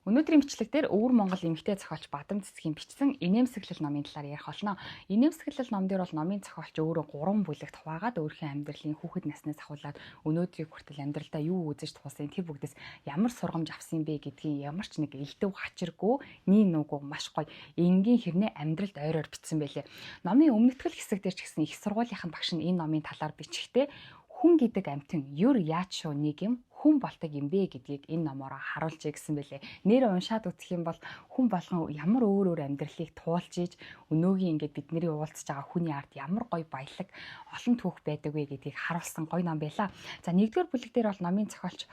Өнөөдрийн бичлэг дээр Өвөр Монгол эмэгтэй зохиолч Бадам Цэцгийн бичсэн Инээмсэглэл номын талаар ярих болно. Инээмсэглэл ном дээр бол номын зохиолч өөрөө 3 бүлэгт хуваагаад өөрийнхөө амьдралын хүүхэд наснаас ахуулаад өнөөдрийг хүртэл амьдралдаа юу үзэж туулсан, тэр бүгдээс ямар сургамж авсан бэ гэдгийг ямар ч нэг элдв хачиргүй, нийн нуугүй маш гоё энгийн хэрнээ амьдралд ойроор бичсэн байлээ. Номын өмнөтгөл хэсэг дээр ч гэсэн их сургуулийнхан багш нь энэ номын талаар бичгтээ хүн гэдэг амьтан юр яач шүү нэг юм хүн болдог юм бэ гэдгийг энэ номоороо харуулжээ гэсэн бэлээ. Нэр уншаад үзэх юм бол хүн болгон ямар өөр өөр амьдралыг туулж иж өнөөгийн ингээд бидний уулзж байгаа хүний ард ямар гоё баялаг олон түүх байдаг вэ гэдгийг харуулсан гоё ном байла. За, нэгдүгээр бүлэг дээр бол номын зохиолч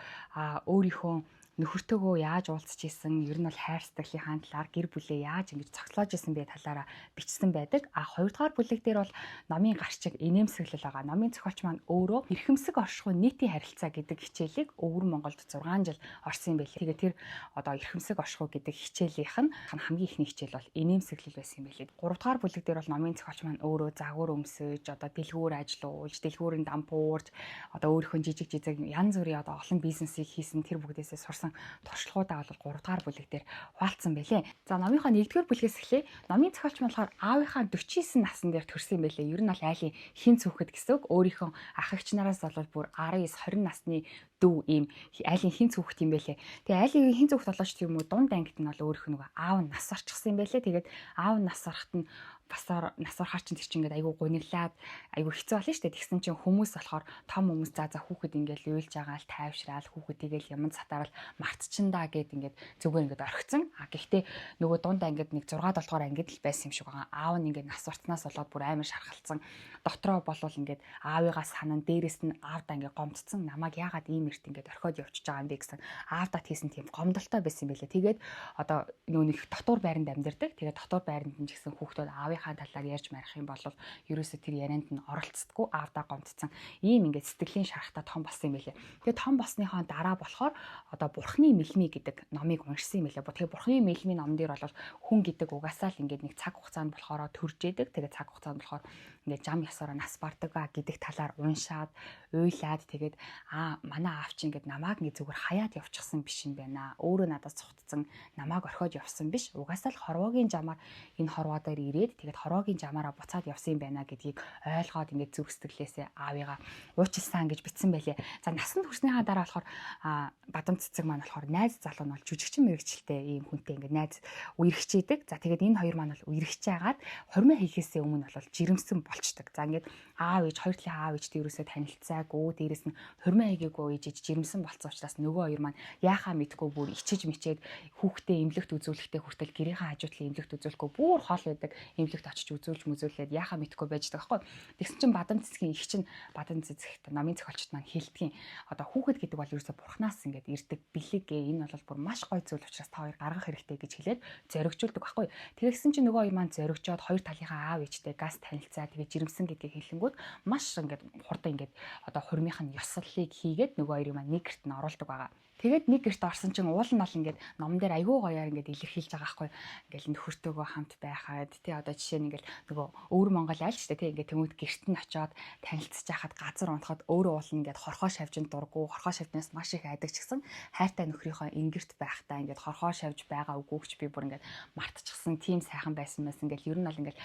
өөрийнхөө нөхөртөөгөө яаж уулзч исэн, ер нь бол хайр сэтгэлийнхаа талаар, гэр бүлээ яаж ингэж цогцлоож исэн бэ талаараа бичсэн байдаг. А хоёрдугаар бүлэг дээр бол номын гарчиг инээмсэглэл байгаа. Номын зохиолч маань өөрөө эрхэмсэг оршихуй нийтийн харилцаа гэдэг хичээлийг Өвөр Монголд 6 жил орсон юм байлээ. Тэгээ тэр одоо эрхэмсэг оршихуй гэдэг хичээлийнх нь хамгийн ихний хичээл бол инээмсэглэл байсан юм байлээ. Гуравдугаар бүлэг дээр бол номын зохиолч маань өөрөө загвар өмсөж, одоо дэлгүүр ажиллуулж, дэлгүүрийн дампуурж, одоо өөрийнхөө жижиг жижиг янз бүрийн одоо олон бизнесийг хийсэн, тэр бүгдээсээ сурсан туршлагуудаа бол 3 дугаар бүлэг дээр хуваалцсан байлээ. За, номынхоо 1-р бүлгээс эхлэе. Номын зохиолч нь болохоор аавынхаа 49 насн дээр төрсөн юм байлээ. Ер нь бол айлын хин цүүхэд гэсэн үг. Өөрийнхөө ах эгч нараас бол бүр 19 20 насны дүү ийм айлын хин цүүхэд юм байлээ. Тэгээ айлын хин цүүхэд болооч тийм үү, дунд ангид нь бол өөрийнх нь нөгөө аав нь нас орчихсон юм байлээ. Тэгээд аав нь нас ороход нь басаар нас орохоор чинь тэр чинь ингээд айгүй гуниглаад айгүй хэцүү болно шүү дээ. Тэгсэн чинь хүмүүс болохоор том хүмүүс за за хүүхэд ингээд уйлж байгаа л тайвшраал, хүүхэд тэгэл яман сатаарал мартчихандаа гэд ингээд зүгээр ингээд орхицсан. А гэхдээ нөгөө дунд ангид нэг 6 7 дугаар ангид л байсан юм шиг байгаа. Аав нь ингээд нас уртнаас болоод бүр амар шархалцсан. Дотроо болвол ингээд аавыгаа санан, дээрэс нь аавдаа ингээд гомдцсон. Намайг яагаад ийм эрт ингээд орхиод явчихж байгаа юм бэ гэсэн аавдаа тийсэн тийм гомдолтой байсан юм байлээ. Тэгээд одоо нөгөө нэг дотуур байранд амьдардаг. Тэгээд дотуур байранд нь ч гэсэн хүүхдүүд аавын аавынхаа талаар ярьж марих юм бол ерөөсө тэр ярианд нь оролцдоггүй, аавдаа гомдсон. Ийм ингээд сэтгэлийн шарахта том болсон юм байлээ. Тэгээ том болсныхоо дараа болохоор одоо Бурхны мэлми гэдэг номыг уншсан юм байлээ. Тэгээ Бурхны мэлми ном дээр бол хүн гэдэг угаасаа л ингээд нэг цаг хугацаанд болохоор төрж идэг. Тэгээ цаг хугацаанд болохоор ингээд жам ясаараа нас бардаг гэдэг талаар уншаад, уйлаад, тэгээд аа манай аав чи ингээд намайг ингээд зүгээр хаяад явчихсан биш юм байна. Өөрөө надад цухтсан, намайг орхиод явсан биш. Угаасаа л хорвоогийн жамаар энэ хорвоо дээр ирээд, тэгээд хорвоогийн жамаараа буцаад явсан юм байна гэдгийг ойлгоод ингээд зүрх сэтгэлээсээ аавыгаа уучлсан гэж бичсэн байлээ. За, насанд хүрснийхаа дараа болохоор Бадам Цэцэг маань болохоор найз залуу нь бол жүжигчин мэрэгчлээ ийм хүнтэй ингээд найз үерхчээдэг. За, тэгээд энэ хоёр маань бол үерхэж агаад хормой хийхээсээ өмнө бол жирэмсэн болчдөг. За, ингээд аав ээж, хоёр талын аав ээжтэй ерөөсөө танилцаагүй, дээрэс нь хормой хийгээгүй ээж ээж жирэмсэн болсон учраас нөгөө хоёр маань яахаа мэдгүй бүр ичиж мичээд хүүхдээ эмнэлэгт үзүүлэхдээ хүртэл гэрийнхээ хажуу талын эмнэлэгт үзүүлэхгүй, бүр хол байдаг эмнэлэгт очиж үзүүлж мүзүүлээд яхаа мэдхгүй байж байгаа байхгүй. Тэгсэн чинь Бадам Цэцгийн их чинь Бадам Цэцэгт номын зохиолчд маань хэлдгийн. Одоо хүүхэд гэдэг бол ерөөсө бурхнаас ингээд ирдэг бэлэг гээ. Энэ бол бүр маш гоё зүйл учраас та хоёр гаргах хэрэгтэй гэж хэлээд зоригжуулдаг байхгүй. Тэгсэн чинь нөгөө хоёр маань зоригжоод хоёр талынхаа аав ээжтэй газ танилцаа, тэгээ жирэмсэн гэдгийг хэлэнгүүт маш ингээд хурдан ингээд одоо хурмынх нь ёслолыг хийгээд нөгөө хоёрыг маань нэг гэрт нь оруулдаг байгаа. Тэгээд нэг гэрт орсон чинь уул нь бол ингээд номон дээр айгүй гоёар ингээд илэрхийлж байгаа байхгүй. Ингээл нөхөртөөгөө хамт байхад тий, одоо жишээ нь ингээл нөгөө Өвөр Монгол айл ч тий, ингээд тэмүүт гэрт нь очиод танилцж байхад газар унтахад өөрөө уул нь ингээд хорхоо шавжинд дургу, хорхоо шавжнаас маш их айдаг ч гэсэн хайртай нөхрийнхөө ингэрт байхдаа ингээд хорхоо шавж байгаа үгүйгч би бүр ингээд мартчихсан, тийм сайхан байсан байсан ингээл ер нь бол ингээд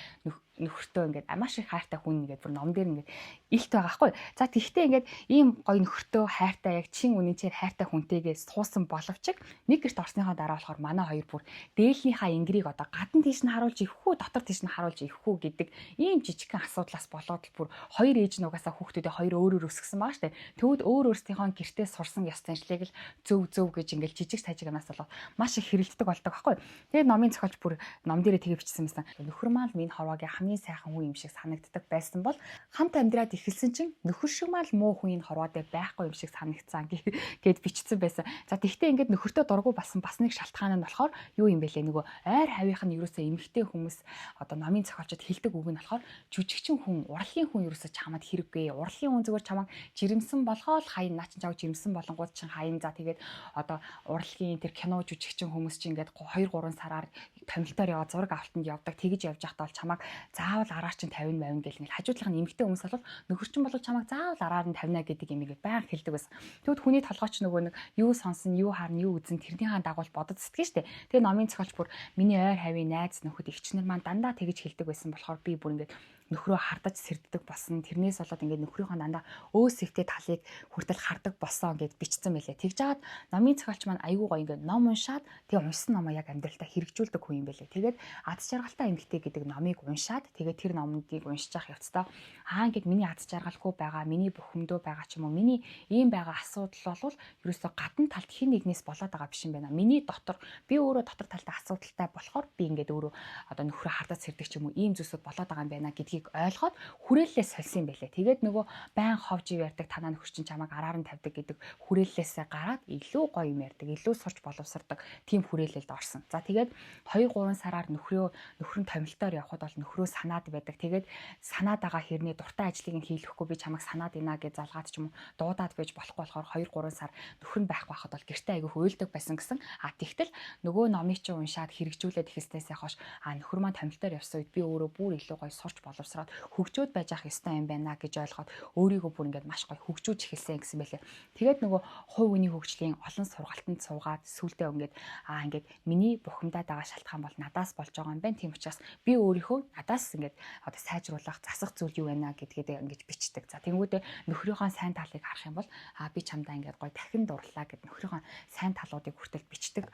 нөхөртөө ингээд маш их хайртай хүн ингээд бүр ном дээр ингээд илт байгаа байхгүй. За, тэгвэл ингээд ийм гоё нөхөртөө хайртай, яг чин үнэнчээр хайртай хүнтэйгээ суусан боловч нэг гэрт орсныхоо дараа болохоор манай хоёр бүр дээлнийхаа ингрийг одоо гадна тийш нь харуулж ивэх үү, дотор тийш нь харуулж ивэх үү гэдэг ийм жижигхэн асуудлаас болоод л бүр хоёр ээж нь угаасаа хүүхдүүдээ хоёр өөр өөр өсгсөн байгаа штэ. Тэгвэл өөр өөрсдийнхөө гэртээ сурсан ёс заншлыг л зөв зөв гэж ингээл жижиг сажиг амнаас болоод маш их хэрэлддэг болдог байхгүй. Тэгээд номын зохиолч бүр ном дээрээ тэгээ бичсэн байсан. Нөхөр маань минь хорвоогийн хамгийн сайхан хүн юм шиг санагддаг байсан бол хамт амьдраад эхэлсэн чинь нөхөр шиг мал муу хүн энэ хорвоо дээр байхгүй юм шиг санагдсан гэд бичсэн байсан. За, тэгвэл ингээд нөхөртөө дургу болсон бас нэг шалтгаан нь болохоор юу юм бэлээ, нөгөө ойр хавийнх нь ерөөсөө эмэгтэй хүмүүс одоо номын зохиолчд хэлдэг үг нь болохоор жүжигчин хүн, урлагийн хүн ерөөсөө чамд хэрэггүй. Урлагийн хүн зүгээр чамайг жирэмсэн болгоол хаяа, наа чин чавг жирэмсэн болонгууд чин хаяа. За, тэгээд одоо урлагийн тэр кино жүжигчин хүмүүс чинь ингээд 2 3 сараар томилтоор яваа зураг авалтанд явдаг. Тэгэж явж байхдаа бол чамайг заавал араар чинь 50 мавна гэл ингээл хажуудлах нь эмэгтэй хүмүүс бол нөхөр чинь бол чамайг заавал араар нь 50 гэдэг юм ингээд байнга хэлдэг байсан. Тэгвэл хүний толгойч нөгөө нэг юу сонсон, юу харна, юу үзэн тэрнийхээ дагуу бодод сэтгэн штэ. Тэгээ номын зохиолч бүр миний ойр хавийн найз нөхөд эгчнэр маань дандаа тэгэж хэлдэг байсан болохоор би бүр ингээд нөхрөө хардаж сэрддэг болсон. Тэрнээс болоод ингээд нөхрийнхөө дандаа өөс сэвтэй талыг хүртэл хардаг болсон гэд бичсэн байлээ. Тэгж жаад номын зохиолч маань айгүй гоё ингээд ном уншаад тэгээ уншсан номоо яг амьдралдаа хэрэгжүүлдэг хүн юм байлээ. Тэгээд аз жаргалтай эмэгтэй гэдэг номыг уншаад тэгээд тэр номыг уншиж явах явцдаа аа ингээд миний аз жаргалгүй байгаа, миний бухимдөө байгаа ч юм уу, миний ийм байгаа асуудал бол ерөөсөө гадна талд хин нэгнээс болоод байгаа биш юм байна. Миний дотор би өөрөө дотор талдаа асуудалтай болохоор би ингээд өөрөө одоо нөхрөө хардаж сэрдэг ч юм уу ийм зүйлсүүд болоод байгаа юм байна гэдгийг ойлгоод хүрээллээ сольсон юм байлээ. Тэгээд нөгөө байн ховж ив ярьдаг танаа нөхөр чинь чамайг араар нь тавьдаг гэдэг хүрээллээсээ гараад илүү гоё юм ярьдаг, илүү сурч боловсардаг тийм хүрээлэлд орсон. За тэгээд 2 3 сараар нөхөр нь томилтоор явхад бол нөхрөө санаад байдаг. Тэгээд санаад байгаа хэрнээ дуртай ажлыг нь хийлэхгүй би чамайг санаад ийна гэж залгаад ч юм уу дуудаад байж болохгүй болохоор 2 3 сар нөхөр нь байхгүй байхад бол гэртээ айгүйх уйлдаг байсан гэсэн. А тэгтэл нөгөө номыг чинь уншаад хэрэгжүүлээд эхэлснээсээ хойш а нөхөр маань томилтоор явсан үед би өөрөө бүр илүү гоё сурч боловсроод хөгжөөд байж ах ёстой юм байна гэж ойлгоод өөрийгөө бүр ингээд маш гоё хөгжүүлж эхэлсэн гэсэн байлээ. Тэгээд нөгөө хувь хүний хөгжлийн олон сургалтанд суугаад сүулдэ ингээд аа ингээд миний бухимдаад байгаа шалтгаан бол надаас болж байгаа юм байна. Тийм учраас би өөрийнхөө надаас ингээд одоо сайжруулах засах зүйл юу байна гэдгээд ингэж бичдэг. За тэнгүүдээ нөхрийнхөө сайн талыг харах юм бол аа би чамдаа ингээд гоё дахин дурлаа гэд нөхрийнхөө сайн талуудыг хүртэл бичдэг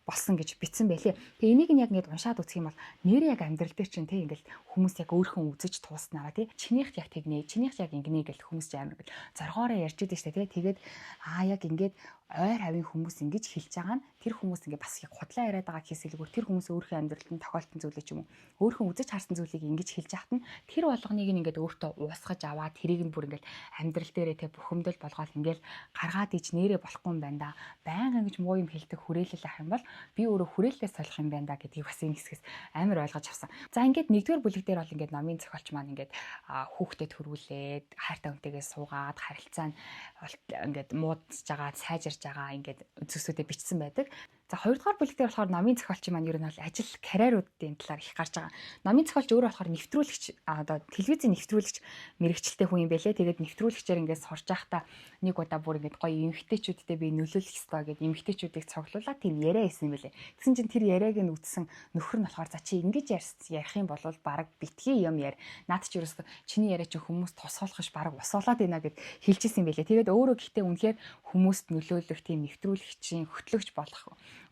болсон гэж бичсэн байлээ. Тэгээ энийг нь яг ингээд уншаад үзэх юм бол нэрээ яг амьдрал дээр чинь тэг ингээд хүмүүс яг өөрхөн үзэж тууснараа тий чинийхт яг тэгнэ чинийхт яг ингэнэ гэл хүмүүс ч амар гэл зоргоороо ярьж идэв штэ тий. Тэгээд аа яг ингээд ойр хавийн хүмүүс ингэж хэлж байгаа нь тэр хүмүүс ингээ бас яг худлаа яриад байгаа гэхээс илүүгээр тэр хүмүүс өөрийнхөө амьдралд нь тохиолдсон зүйлээ ч юм уу өөрхөн үзэж харсан зүйлийг ингэж хэлж яхад нь тэр болгоныг нь ингээд өөртөө уусгаж аваад тэрийг нь бүр ингээд амьдрал дээрээ тэ бухимдал болгоол ингээд гаргаад ич нэрээ болохгүй юм байна да. Байнга ингэж муу юм хэлдэг хүрээлэл ах юм бол би өөрөө хүрээлэлээ солих юм байна да гэдгийг бас энэ хэсгээс амар ойлгож авсан. За ингээд нэгдүгээр бүлэг дээр бол ингээд номын зохиолч маань ингээд хүүхдэд төрүүлээд хайртай хүнтэйгээ суугаад харилцаа нь ингээд муудж байгаа сайжирч байгаа ингээд зүйлсүүдэд бичсэн байдаг. За хоёрдугаар бүлэг дээр болохоор номын зохиолч маань ер нь бол ажил карьеруудын талаар их гарч байгаа. Номын зохиолч өөрөө болохоор нэвтрүүлэгч одоо телевизийн нэвтрүүлэгч мэрэгчлээ хүн юм байлээ. Тэгээд нэвтрүүлэгчээр ингээд сурж байхдаа нэг удаа бүр ингээд гоё эмэгтэйчүүдтэй би нөлөөлөх ёстой гэд эмэгтэйчүүдийг цуглуулад тийм яриа хийсэн юм байлээ. Тэгсэн чинь тэр яриаг нь үзсэн нөхөр нь болохоор за чи ингэж ярих юм бол бараг битгий юм яар. Наад чи ерөөсөө чиний яриа чи хүмүүс тусгаалах ш бараг усуулаад байна гэд хэлжсэн юм байлээ. Тэгээд өөрөө гэхдээ үнэхээр хүмүүст нөлөөлөх тийм нэвтрүүлэгчийн хөтлөгч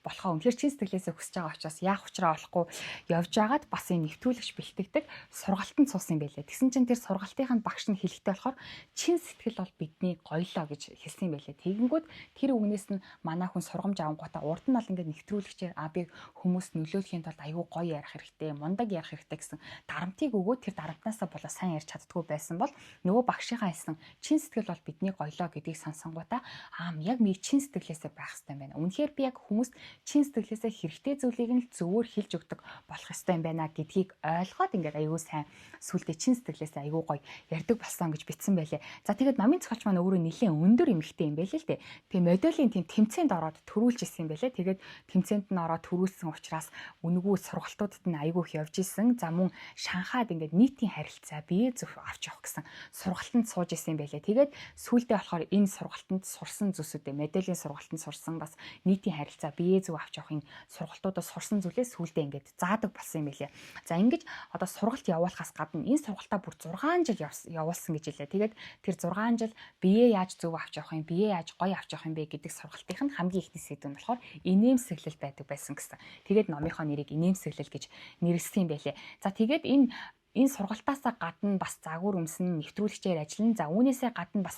болохоо үнэхээр чин сэтгэлээсээ хүсэж байгаа учраас яах учраа олохгүй явж байгаад бас энэ нэвтрүүлэгч бэлтгэдэг сургалтанд суусан юм байлээ. Тэгсэн чинь тэр сургалтынх нь багш нь хэлэхдээ болохоор чин сэтгэл бол бидний гоёлоо гэж хэлсэн юм байлээ. Тэгэнгүүт тэр үгнээс нь манай хүн сургамж авангуудаа урд нь бол ингээд нэвтрүүлэгчээр а би хүмүүст нөлөөлөхийн тулд айгүй гоё ярих хэрэгтэй, мундаг ярих хэрэгтэй гэсэн дарамтыг өгөөд тэр дарамтнаасаа болоо сайн ярьж чаддгүй байсан бол нөгөө багшийнхаа хэлсэн чин сэтгэл бол бидний гоёлоо гэдгийг сонсонгуудаа аа яг ми чин сэтгэлээсээ байх хэрэгтэй юм байна. Үнэхээр би яг хүмүүст чин сэтгэлээсээ хэрэгтэй зүйлийг нь л зөвөр хэлж өгдөг болох ёстой юм байна гэдгийг ойлгоод ингээд аягүй сайн сүулдэ чин сэтгэлээсээ аягүй гоё ярьдаг болсон гэж бичсэн байлээ. За тэгээд номын зохиолч маань өөрөө нэлээд өндөр эмэгтэй юм байлээ л дээ. Тэгээ моделийн тийм тэмцээнд ороод төрүүлж исэн юм байлээ. Тэгээд тэмцээнд нь ороод төрүүлсэн учраас үнэгүй сургалтуудад нь аягүй их явж исэн. За мөн Шанхайд ингээд нийтийн харилцаа бие зөв авч явах гэсэн сургалтанд сууж исэн юм байлээ. Тэгээд сүүлдээ болохоор энэ сургалтанд сурсан зүйлсүүдээ моделийн сургалтанд сурсан бас нийтийн харилцаа бие зөв авч явахын сургалтуудаас сурсан зүйлээ сүүлдээ ингээд заадаг болсон юм байлээ. За ингэж одоо сургалт явуулахаас гадна энэ сургалтаа бүр 6 жил явуулсан гэж хэлээ. Тэгээд тэр 6 жил бие яаж зөв авч явах юм, бие яаж гоё авч явах юм бэ гэдэг сургалтынх нь хамгийн ихний сэдэв нь болохоор инээмсэглэл байдаг байсан гэсэн. Тэгээд номынхоо нэрийг инээмсэглэл гэж нэрлэсэн юм байлээ. За тэгээд энэ сургалтаасаа гадна бас загвар өмсөн, нэвтрүүлэгчээр ажиллана. За үүнээсээ гадна бас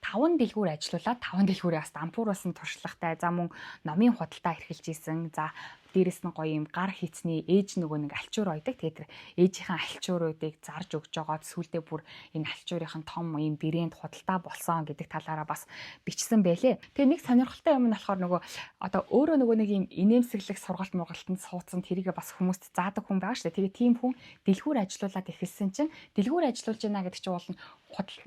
5 дэлгүүр ажиллуулад 5 дэлгүүрээ бас дампууруулсан туршлагатай. За мөн номын худалдаа эрхэлж исэн. За дээрэс нь гоё юм гар хийцний ээж нөгөө нэг альчуур ойдог. Тэгээд тэр ээжийнхээ альчууруудыг зарж өгч жогоод сүулдэ бүр энэ альчуурынх нь том юм брэнд худалдаа болсон гэдэг талаараа бас бичсэн байлээ. Тэгээ нэг сонирхолтой юм нь болохоор нөгөө одоо өөрөө нөгөө нэг юм инээмсэглэх сургалт мургалтанд суудсан тэрийгэ бас хүмүүст заадаг хүн байгаа шүү дээ. Тэгээ тийм хүн дэлгүүр ажиллуулад эхэлсэн чинь дэлгүүр ажиллуулж байна гэдэг чинь уул нь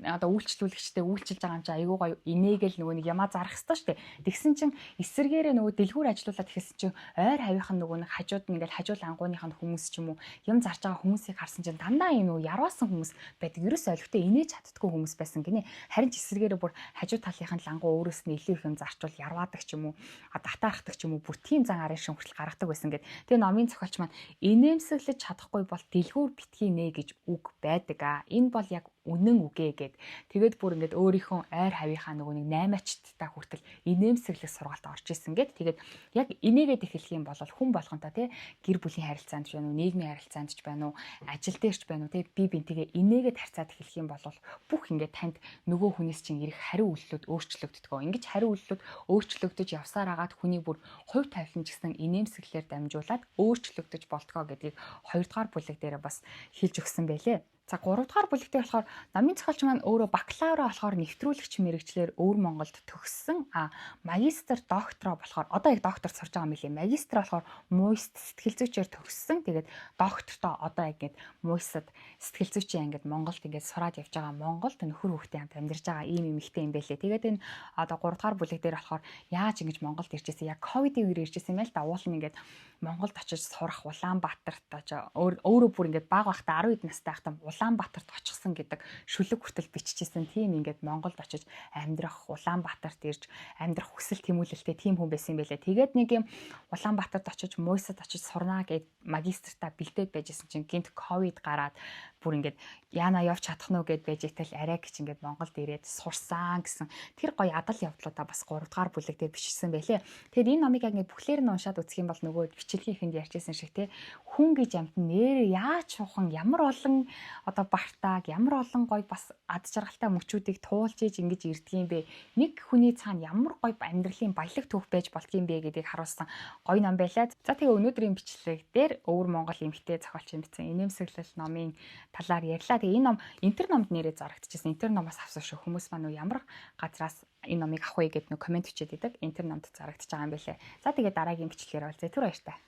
одоо үйлчлүүлэгчтэй үйлчилж байгаа юм чинь айгүй гоё инээгээл нөгөө нэг ямаа зарах хэрэгтэй шүү дээ. Тэгсэн чинь эсэргээрээ нөгөө дэлгүүр ажиллуулад эхэлсэн чинь ойр хавийнхаа хавийнх нь нөгөө нэг хажууд нь ингээд хажуу лангууных нь хүмүүс ч юм уу юм зарж байгаа хүмүүсийг харсан чинь дандаа юм уу ярваасан хүмүүс байдаг. Ерөөсөө олигтой инээж чаддаггүй хүмүүс байсан гинэ. Харин ч эсрэгээрээ бүр хажуу талынх нь лангуу өөрөөс нь илүү их юм зарчвал ярваадаг ч юм уу, датаархдаг ч юм уу, бүр тийм зан арын шин хүртэл гаргадаг байсан гэд. Тэгээ номын зохиолч маань инээмсэглэж чадахгүй бол дэлгүүр битгий нэ гэж үг байдаг аа. Энэ бол яг үнэн үгээ гэд. Тэгээд бүр ингээд өөрийнхөө ойр хавийнхаа нөгөө нэг наймаачдтай хүртэл инээмсэглэх сургалт орж исэн гэд. Тэгээд яг инээгээд эхлэх юм бол хүн болгонтой тий гэр бүлийн харилцаанд ч байна уу, нийгмийн харилцаанд ч байна уу, ажил дээр ч байна уу тий би бинтэйгээ инээгээд харьцаад эхлэх юм бол бүх ингээд танд нөгөө хүнээс чинь ирэх хариу үйлдэлүүд өөрчлөгддөг. Ингэж хариу үйлдэлүүд өөрчлөгдөж явсаар агаад хүний бүр хувь тавилан ч гэсэн инээмсэглэлээр дамжуулаад өөрчлөгдөж болтгоо гэдгийг 2 дугаар бүлэг дээр бас хэлж өгсөн байлээ. За 3 дугаар бүлэгтээ болохоор номын зохиолч маань өөрөө бакалавра болохоор нэвтрүүлэгч мэрэгчлэр өвөр Монголд төгссөн. А магистр доктороо болохоор одоо яг доктор сурж байгаа юм билээ. Магистр болохоор муйст сэтгэл зүйчээр төгссөн. Тэгээд доктортоо одоо яг ингээд муйсад сэтгэл зүйчийн ангид Монголд ингээд сураад явж байгаа, Монголд нөхөр хүүхдээ хамт амьдарч байгаа ийм эмэгтэй юм байлээ. Тэгээд энэ одоо 3 дугаар бүлэг дээр болохоор яаж ингэж Монголд ирж ирсэн, яг ковидын үеэр ирж ирсэн юм байл да. Уул нь ингээд Монголд очиж сурах, Улаанбаатарт очиж, өөрөө бүр ингээд бага байхдаа 10 хэд настай байхдаа Улаанбаатарт очихсан гэдэг шүлэг хүртэл биччихсэн. Тийм ингээд Монголд очиж амьдрах, Улаанбаатарт ирж амьдрах хүсэл тэмүүлэлтэй тийм хүн байсан юм байлээ. Тэгээд нэг юм Улаанбаатарт очиж, Муйсад очиж сурнаа гэд магистртаа бэлдээд байжсэн чинь гинт ковид гараад бүр ингээд яана явж чадах нь уу гэд байж итэл арай гэж ингээд Монголд ирээд сурсан гэсэн тэр гоё адал явдлуудаа бас 3 дугаар бүлэг дээр бичсэн байлээ. Тэгэхээр энэ номыг яг ингээд бүхлээр нь уншаад үзэх юм бол нөгөө бичлэгийн ихэнд ярьжсэн шиг те хүн гэж амт нэрээ яаж шуухан ямар олон одоо бартааг, ямар олон гоё бас ад жаргалтай мөчүүдийг туулж иж ингэж ирдэг юм бэ. Нэг хүний цаана ямар гоё амьдралын баялаг түүх байж болдгийм бэ гэдгийг харуулсан гоё ном байлаа. За тэгээ өнөөдрийн бичлэг дээр өвөр Монгол эмэгтэй зохиолч бичсэн инээмсэглэл номын талаар ярьлаа. Тэгээ энэ ном Интер номд нэрээ зарагдчихсан. Интер номоос авсан шүү. Хүмүүс маань ямар газраас энэ номыг авах вэ гэдээ нөө комент бичээд идэг. Интер номд зарагдчихж байгаа юм байлээ. За тэгээ дараагийн бичлэгээр уулзъя. Түр баяртай.